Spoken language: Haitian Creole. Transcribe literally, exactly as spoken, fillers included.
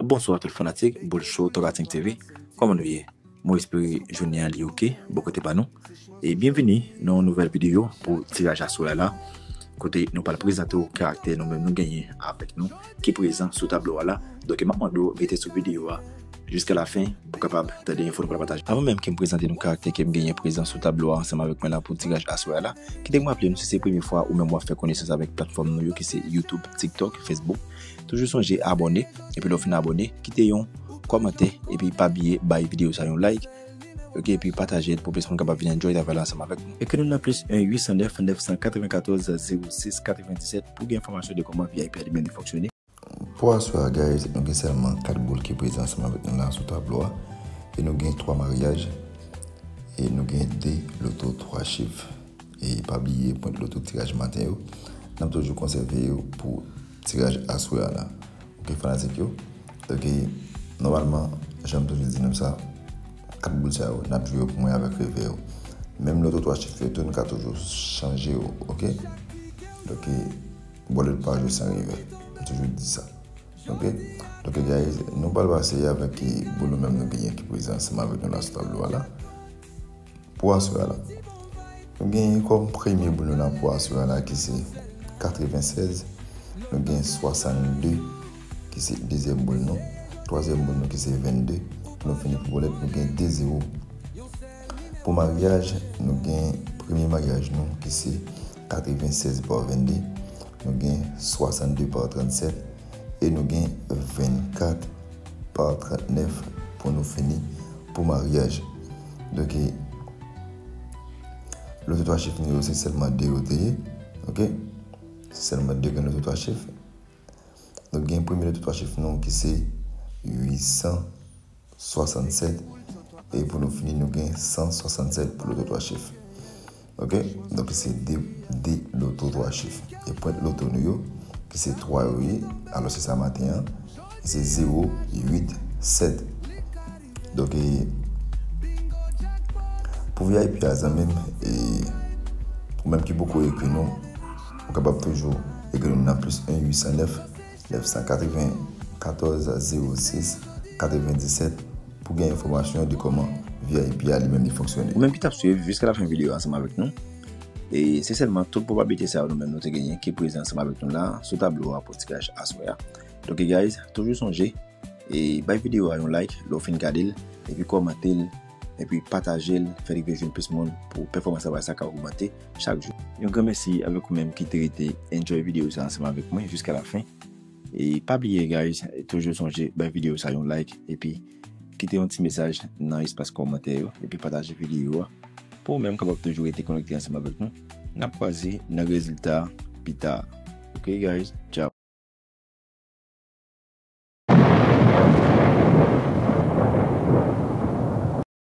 Bonswa tout fanatik Boul Show Tokating T V. Kòman nou ye? Mwen espere jounen an li oke bò kote pa nou. E byenvini nan yon nouvèl videyo pou tiraj aswè a la, kote nou pral prezante w karaktè nou menm nou genyen avèk nou ki prezan sou tablo a la. Donk m ap mande w rete sou videyo a jiska lafen pou kapab tande enfo nou pral pataje. Avan menm ke m prezante nou karaktè ke m genyen prezan sou tablo a ansanm avèk mwen la pou tiraj aswè a la, kite m raple nou, si se premye fwa ou menm w ap fè konesans avèk platfòm nou yo ki se YouTube, TikTok, Facebook, toujou sonje abòne. Epi lè w fin abòne, kite yon kòmantè epi pa bliye bay videyo sa yon like. Ok, epi pataje l pou plis moun kapab vin enjoy travay la ansanm avèk nou. Ekri nou nan plis en uit san nèf nèf san katrevenkatòz zewo sis katrevendisèt pou gen enfòmasyon de kòman V I P a li menm li fonksyone. Pou aswè a, guys, nou gen sèlman kat boul ki prezan ansanm avèk nou la sou tablo a. E nou gen twa maryaj. E nou gen de loto twa chif. E pa bliye pwent loto tiraj maten yo. N ap toujou konsève yo pou tiraj aswè a la. Ok, fanatik yo. Ok, nòmalman, jan m toujou di nou sa, kat boul sa yo, n ap jwe yo pou mwen avèk revè yo. Menm loto twa chif yo tou, nou ka toujou chanje yo, ok? Ok, bòlèt pa jwe san revè. M toujou di sa. Ok? Ok, guys, nou pral pase avèk ki boul nou menm nou genyen ki prezan ansanm avèk nou la sou tablo a la. Pou aswè a la. Nou gen kòm premye boul nou nan pou aswè a la ki se katrevensèz, nou gen swasannde ki se dezyèm boul nou, twazyèm boul nou ki se vennde, pou nou fini pou bòlèt nou gen de zewo. Pou maryaj, nou gen premye maryaj nou ki se katrevensèz pa vennde, nou gen swasannde pa trannsèt, e nou gen vennkat pa trannèf pou nou fini pou maryaj. Donk, loto twa chif nou yo, se sèlman de yo te ye. Ok? Se sèlman de grenn loto twa chif. Nou gen premye loto twa chif nou ki se uit san swasannsèt. E pou nou fini, nou gen san swasannsèt pou loto twa chif. Ok? Donk, se de, de loto twa chif. E pwent loto nou yo, ki se twa yo ye, alò se sa maten an, se zewo uit sèt. Donk, e, pou V I P a, zanmi m, e, ou menm ki poko ekri nou, ou kapab toujou ekri nou nan plis en uit san nèf nèf san katrevenkatòz zewo sis katrevendisèt pou gen enfòmasyon de kòman V I P a li menm li fonksyone. Ou menm ki t ap swiv jiska lafen videyo a ansanm avèk nou, e se sèlman tout pwobablite sa yo nou menm nou te genyen ki prezan ansanm avèk nou la sou tablo a pou tiraj aswè a. Donk, guys, toujou sonje, e bay videyo a yon like lè w fin gade l, epi kòmante l, epi pataje l, fè l rive jwenn plis moun pou pèfòmans travay sa ka ogmante chak jou. Yon gran mèsi avèk ou menm ki te rete enjoy videyo sa ansanm avèk mwen jiska lafen. E pa bliye, guys, toujou sonje bay videyo sa yon like, epi kite yon ti mesaj nan espas kòmantè yo, epi pataje videyo a pou ou menm kapab toujou rete konekte ansanm avèk nou. N ap kwaze nan rezilta pita. Ok, guys, ciao.